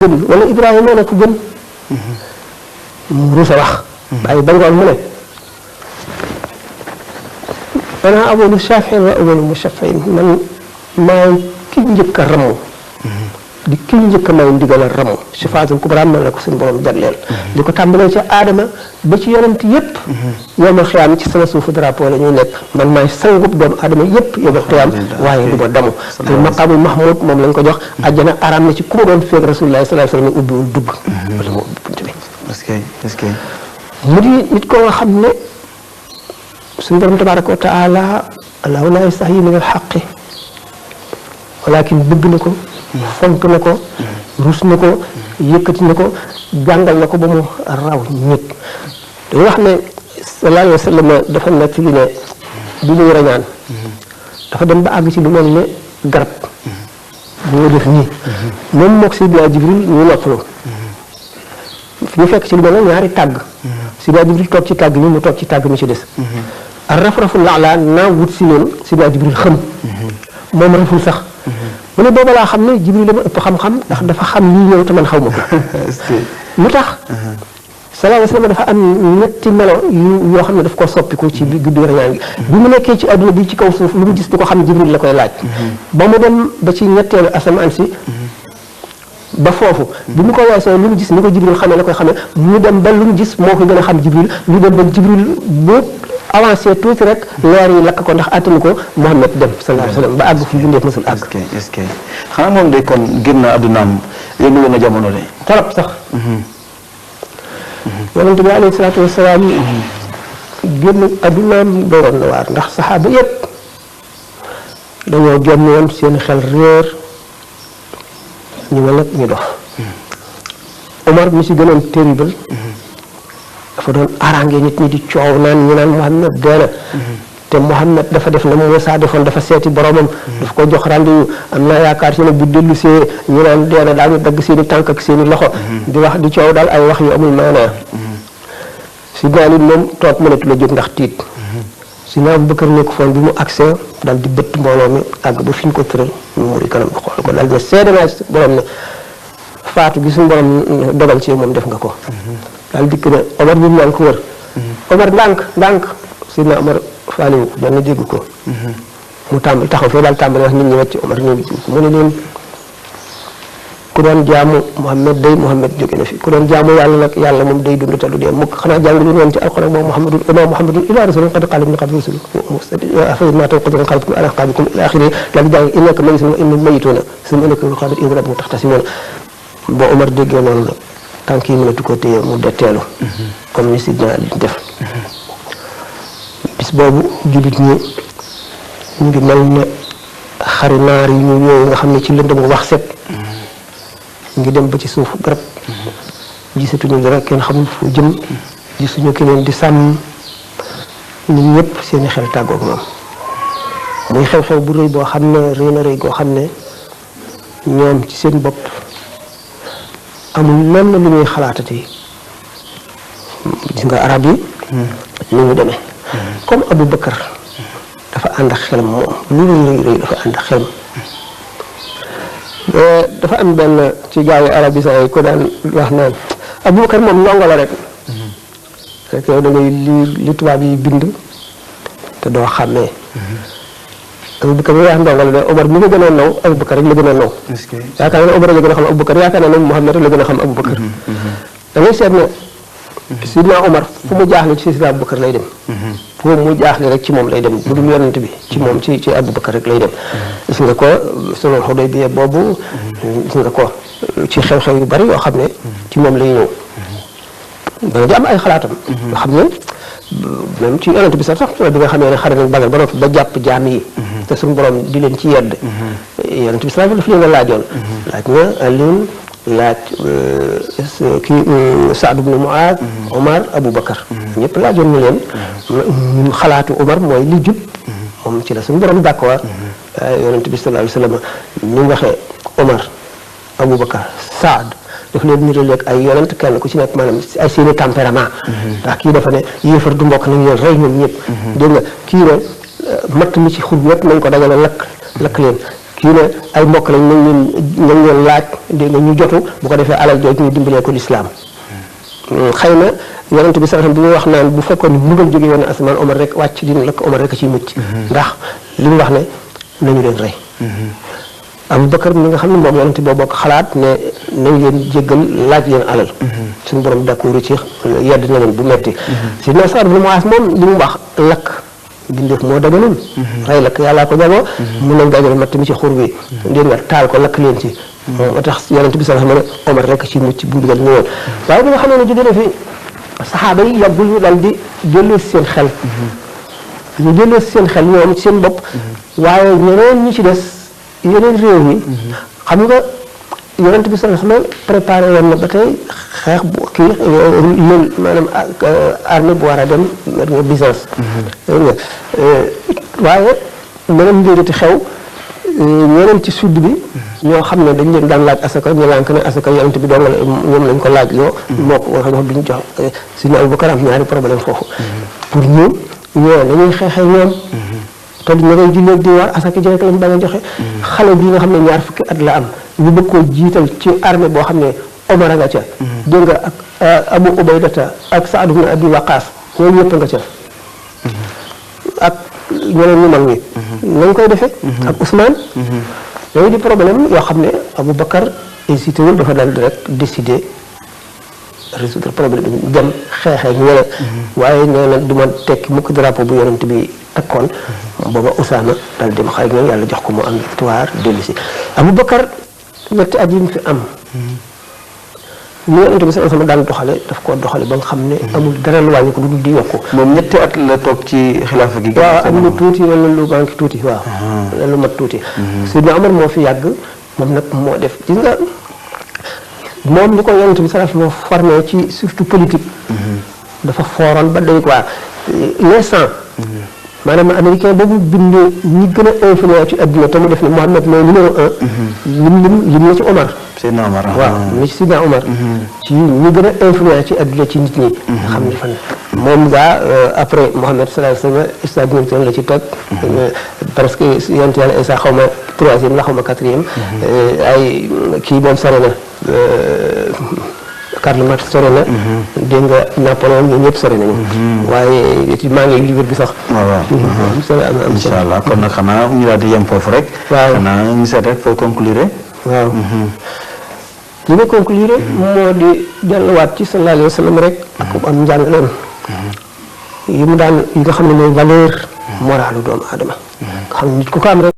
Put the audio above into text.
gën wala Ibrahima na ko gën mu rusa wax bàyyi ba ngoon mu ne ana awalu shafiin wa awalu mushafiin man maay ki njëkk a ramu di ki njëkk a may ndigal a ramu sifaatul kubra man la ko suñu borom jagleel di ko tàmbalee ca aadama ba ci yonent yépp yowmal xiyaam ci sama suufu drapeau la ñuy nekk man maay sangub doomu aadama yépp yowmal xiyaam waaye du ma damu al maqaamul mahmud moom lañ ko jox àjjana araam na ci ku ma doon feeg rasulullah sallallahu alayhi wasallam ubbiwul dugg wala mu ubbi bunt bi est-ce que mu di nit ko nga xam ne suñu borom tabaraka wa taala allahu la yastahyi min al haqqi walakin bëgg na ko fonk na ko rus na ko yëkkati na ko jàngal na ko ba mu raw ñëpp dañu wax ne sallallahu alayhi wa sallam dafa nekk li ne bi muy rañaan dafa dem ba àgg ci lu mel ne garab bu nga def nii moom mook Seydina Jibril ñu noppalu fi ñu fekk ci lu mel ne ñaari tàgg Seydina Jibril toog ci tàgg bi mu toog ci tàgg mi ci des ar raf-rafu laalaa naa wut si leen Seydina Jibril xam moom raful sax mu ne booba laa xam ne Jibril dama ëpp xam-xam ndax dafa xam lii ñëw te man xaw ma ko lu tax sallallahu alayhi wa sallam dafa am ñetti melo yoo xam ne daf ko soppiku ci biir rañaan gi bi mu nekkee ci adduna bi ci kaw suuf lu mu gis di ko xam Jibril la koy laaj ba mu dem ba ci ñetteelu asamaan si ba foofu bi mu ko weesoo lu mu gis ni ko Jibril xamee la koy xamee mu dem ba lu mu gis moo ko gën a xam Jibril lu dem ba Jibril boo avancé tuuti rek leer yi lakk ko ndax attanu ko Muhammad dem sallallahu alayhi wa sallam ba àgg fi bindeef mësul àgg est-ce que xanaa moom day kon génn addunaam yëngu woon na jamono de trop sax yonent bi alayhi salaatu wasalaam génn addunaam dooroon na waar ndax saxaaba yépp dañoo jom woon seen xel réer ñu ma nag ñu dox Omar mi si gënoon terrible dafa doon arrangé nit ñi di coow naan ñu naan Muhammad dee na te Muhammad dafa def na Muusaa defoon dafa seeti boromam daf ko jox rendez-vous am naa yaakaar si ne bu dellu see ñu naan dee na daal ñu dagg seen i tànk ak seen i loxo di wax di coow daal ay wax yu amul maanaa si nit moom toog mënatu la jóg ndax tiit si naa Abubakar nekk foon bi mu accès daal di bëtt mbooloo mi àgg ba fi ñu ko tëral mu muri kanam xool ko daal ne seede naa si borom ne faatu gi suñu borom dogal ci moom def nga ko daal dikk ne Omar ñu naan ko wër Omar ndànk Sidna Omar faaliwu ko benn dégg ko mu tàmbali taxaw fee daal tàmbali wax nit ñi wàcc Omar ñu ngi mu ne leen ku doon jaamu Muhammad day Muhammad jóge na fi ku doon jaamu yàlla nag yàlla moom day dund te du dee mukk xanaa jàng lu woon ci alxuraan moom Muhammadun illa rasulun qad qaala min qabli rusul afamaa tanquduuna anfusakum ala aqaabikum ila axiri daal di jàng innaka mayyitun wa innahum mayyituuna summa innahum bi rabbihim yaxtasimuun boo Omar déggee noonu la tànk yi mënatu ko téye mu detteelu comme ni Sidna Ali def bis boobu jullit ñi ñu ngi mel ne xari naar yi ñu yooyu nga xam ne ci lëndëm wax set ñu ngi dem ba ci suufu garab gisatuñu dara kenn xamul fu jëm gisuñu keneen di sàmm ñun ñëpp seeni xel tàggoog moom muy xew-xew bu rëy boo xam ne rëy na rëy goo xam ne ñoom ci seen bopp amul lenn lu ñuy xalaatati gis nga arab yi ni mu demee comme Abu Bakar dafa ànd ak xelam moom lu rëy dafa ànd ak xelam dafa am benn ci gaawu arab yi sax ko daan wax naan Abu Bakar moom ndongo la rek rek yow da ngay li tubaab yi bind te doo xàmmee Abu Bakar bi wax ndongo la de Omar mi nga gën a naw Abu Bakar rek la gën a naw yaakaar naa Omar la gën a xam Abu Bakar yaakaar naa ne Muhammad rek la gën a xam Abu Bakar da ngay seet ne Sidna Omar fu mu jaaxle ci Sidna Abu Bakar lay dem fu mu jaaxle rek ci moom lay dem bu dul yonent bi ci moom ci Abu Bakar rek lay dem gis nga ko sulhul Hudaybiya boobu gis nga ko ci xew-xew yu bari yoo xam ne ci moom lay ñëw dana di am ay xalaatam yoo xam ne même ci yonent bi sax bi nga xamee ne xare nañ Badar ba noppi ba jàpp jaam yi te suñu borom di leen ci yedd yonent bi sallallahu alayhi wa sallam daf leen a laajoon laaj na Aliou laaj kii Saad ibn Muaaz Omar Abu Bakar ñëpp laajoon na leen xalaatu Omar mooy li jub moom ci la suñu borom d'accord yonent bi sallallahu alayhi wa sallam ni mu waxee Omar Abu Bakar Saad daf leen niraleeg ay yonent kenn ku ci nekk maanaam ay seeni tempérament ndax kii dafa ne yéefar du mbokk nañ leen rey ñoom ñëpp dégg nga kii ne matt mi ci xur yëpp nañ ko dajale lakk leen kii ne ay mbokk lañ nañ leen laaj dégg nga ñu jotu bu ko defee alal jooju ñu dimbalee ko lislaam xëy na yonent bi sax bi muy wax naan bu fekkoon mbugal jóge woon asamaan Omar rek wàcc dina lakk Omar rek a ciy mucc ndax li mu wax ne nañu leen rey Abu Bakar mi nga xam ne moom yonent boo bokk xalaat ne nañ leen jéggal laaj leen alal suñu borom d'accord ci yedd na leen bu metti si na Saad ibn Muaaz moom li mu wax lakk bindeef moo daganul rey lakk yàllaa ko jagoo mun nañ dajale matt mi ci xur bi dégg nga taal ko lakk leen ci moo tax yonent bi sax xam ne Omar rek ci mucc bu dugal ñëwoon waaye bi nga xam ne jóge na fi saxaaba yi yàggul ñu dal di jëlee seen xel ñu jëlee seen xel ñoom seen bopp waaye ñeneen ñi ci des yeneen réew yi xam nga yonent bi sax xam ne préparé woon na ba tey xeex bu kii loolu maanaam armée bu war a dem Byzance waaye meneen mbiriti xew ñeneen ci sud bi ñoo xam ne dañ leen daan laaj asaka ñu lànk ne asaka yonent bi doon ñoom lañ ko laaj loo moo ko wax bi ñu jox suñu Abubakar am ñaari problème foofu pour ñu ñoo dañuy xeexee ñoom te ñu ngay jullee di war asaka ji rek lañ bañ a joxe xale bi nga xam ne ñaar fukki at la am ñu bëgg koo jiital ci armée boo xam ne Omar a nga ca dégg nga ak Abu Ubaydata ak Saad ibn Abi Waqaas ñooñu ñëpp nga ca ak ñeneen ñu mag ñi nañ koy defee ak Ousmane yooyu di problème yoo xam ne Abu Bakar hésité wul dafa daal di rek décider résoudre problème bi dem xeexee ñeneen waaye nee na du ma tekki mukk drapeau bu yonent bi takkoon booba Usaama daal dem xarit ñoom yàlla jox ko mu am victoire dellu si Abu Bakar ñetti at yi mu fi am ñu yonent bi sama daan doxale daf koo doxale ba nga xam ne amul dara lu wàññi ko lu dul di yokku moom ñetti at la toog ci xilaafa gi waaw am lu tuuti wala lu manqué tuuti waaw lu mat tuuti Seydina Omar moo fi yàgg moom nag moo def gis nga moom ni ko yonent bi sallallahu alayhi wa sallam formé ci surtout politique dafa fooroon ba day quoi les 100 maanaam américain boobu bind ñi gën a influent ci adduna te mu def ne Mohamed mooy numéro 1 lim na ci Omar Seydina Omar waaw ni ci Seydina Omar ci ñi gën a influent ci adduna ci nit ñi nga xam ne fan moom gaa après Mohamed sallallahu alayhi wa sallam stade la ci teg parce que yonent yàlla Isa xaw ma 3e la xaw ma 4e ay kii moom sore na Karl Marx sore na dégg nga Napoléon ñoom ñëpp sore nañu waaye maa ngi livre bi sax waaw incha allah kon nag xanaa ñu daal di yem foofu rek waaw xanaa ñu seet rek foo conclure waaw li ma conclure moo di delluwaat ci sallallahu alayhi wa sallam rek ak am njàngaleem yi mu daan yi nga xam ne mooy valeur morale doomu aadama nga xam ne nit ku ko am rek